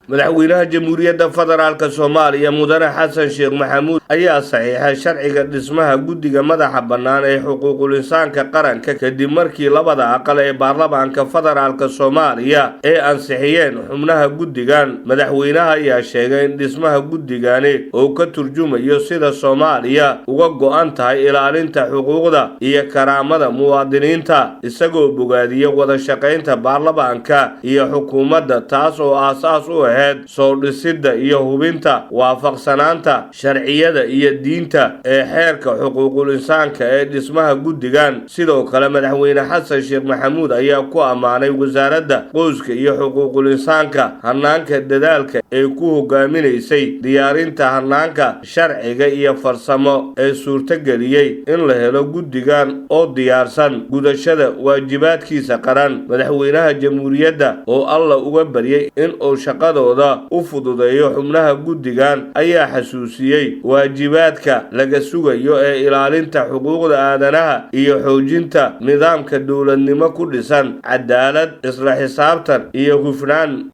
Madaxweynaha Jamhuuriyadda Federaalka Soomaaliya, Mudane Xasan Sheekh Maxamuud, ayaa saxiixay sharciga dhismaha Guddiga Madaxa Bannaan ee Xuquuqul Insaanka Qaranka, kadib markii labada aqal ee Baarlamaanka Federaalka Soomaaliya ay ansixiyeen xubnaha guddigan. Madaxweynaha ayaa sheegay in dhismaha guddigani uu ka turjumayo sida Soomaaliya uga go'an tahay ilaalinta xuquuqda iyo karaamada muwaadiniinta, isagoo bogaadiyey wada shaqaynta baarlamaanka iyo xukuumadda, taas oo aasaas u ahayd soo dhisidda iyo hubinta waafaqsanaanta sharciyada iyo diinta ee xeerka xuquuqul insaanka ee dhismaha guddigan. Sidoo kale, Madaxweyne Xasan Sheekh Maxamuud ayaa ku ammaanay Wasaaradda Qoyska iyo Xuquuqul Insaanka hanaanka dadaalka ay ku hogaaminaysay diyaarinta hanaanka sharciga iyo farsamo ee suurtageliyey in la helo guddigan oo diyaarsan gudashada waajibaadkiisa qaran. Madaxweynaha Jamhuuriyadda oo Alla uga baryay in uu shaqadooda u fududeeyo xubnaha guddigan ayaa xasuusiyey waajibaadka laga sugayo ee ilaalinta xuquuqda aadanaha iyo xoojinta nidaamka dowladnimo ku dhisan cadaalad, isla xisaabtan iyo hufnaan.